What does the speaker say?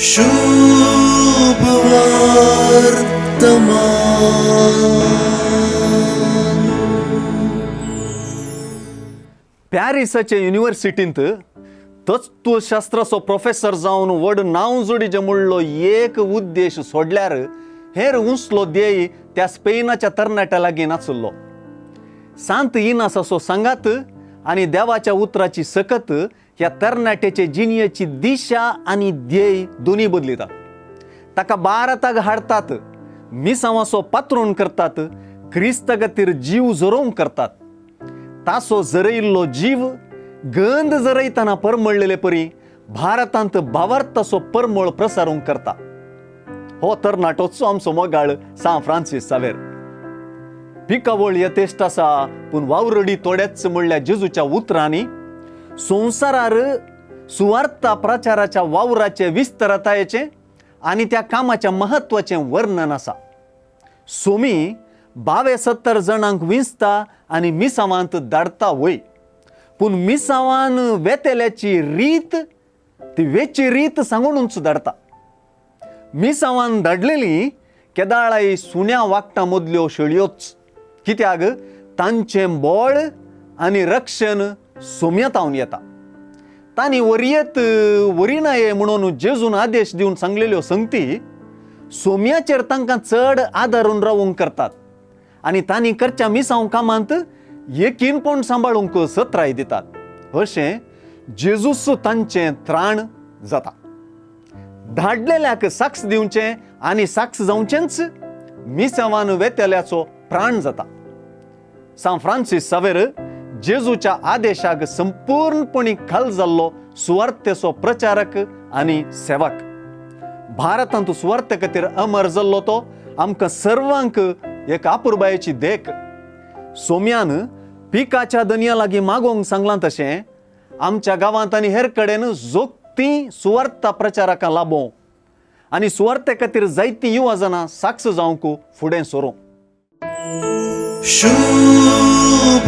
शुभ वर्तमान. पॅरिसाचे युनिव्हर्सिटींत तत्वशास्त्राचो प्रोफेसर जावन व्हड नांव जोडीचें म्हणलो एक उद्देश सोडल्यार हेर उंचलो ध्येय त्या स्पेनाच्या तरणाट्या लागीं नाशिल्लो. सांत इनासाचो सांगात आनी देवाच्या उतराची सकत ह्या तरणाट्याचे जिणयेची दिशा आनी ध्येय दोनूय बदलिता. ताका भारताक हाडतात, मिसांवाचो पात्रोन करतात, क्रिस्ता खातीर जीव झरोवंक करतात. तासो झरयल्लो जीव गंद झरयतना परमळ्ळेले परी भारतांत भावार्थाचो परमळ प्रसारूंक करता. हो तरणाटोचो आमचो मोगाळ सांत फ्रांसीस सावेर. पिकावळ यथेश्ट आसा पूण वावरडी थोडेच म्हणल्या जेजूच्या उतरांनी संवसारार सुवार्था प्रचाराच्या वावराचे विस्तारतायेचें आनी त्या कामाच्या म्हत्वाचें वर्णन आसा. सोमी बावे 70 जाणांक विंचता आनी मिसावांत धाडता वय, पूण मिसावान वेतेल्याची रीत ती वेची रीत सांगूनच धाडता. मिसावान धाडलेली केदाळाय सुण्या वागटां मदल्यो शेळयोच, कित्याक तांचें बळ आनी रक्षण सोम्यातावन येता. तांणी वरयेत वरिनाये म्हणून जेजून आदेश दिवन सांगलेल्यो संगती सोम्याचेर तांकां चड आदारून रावूंक करतात आनी तांणी करच्या मिसांव कामांत यकीनपण सांबाळूंक सत्राय दितात. अशें जेजूस तांचें त्राण जाता. धाडलेल्याक साक्ष दिवचें आनी साक्ष जावचेंच मिसांवान वेतेल्याचो प्राण जाता. सांत फ्रांसीस सावेर जेजूच्या आदेशाक संपूर्णपणी खाल जाल्लो सुवार्थेचो प्रचारक आनी सेवक. भारतांत सुवार्थे खातीर अमर जाल्लो तो आमकां सर्वांक एक अपुरबायेची देख. सोम्यान पिकाच्या दनया लागीं मागोवंक सांगलां तशें आमच्या गांवांत आनी हेर कडेन जोगती सुवार्था प्रचारकां लाबोवं आनी सुवार्थे खातीर जायतीं युवा जाणां साक्ष जावंक फुडें सरूं. शुभ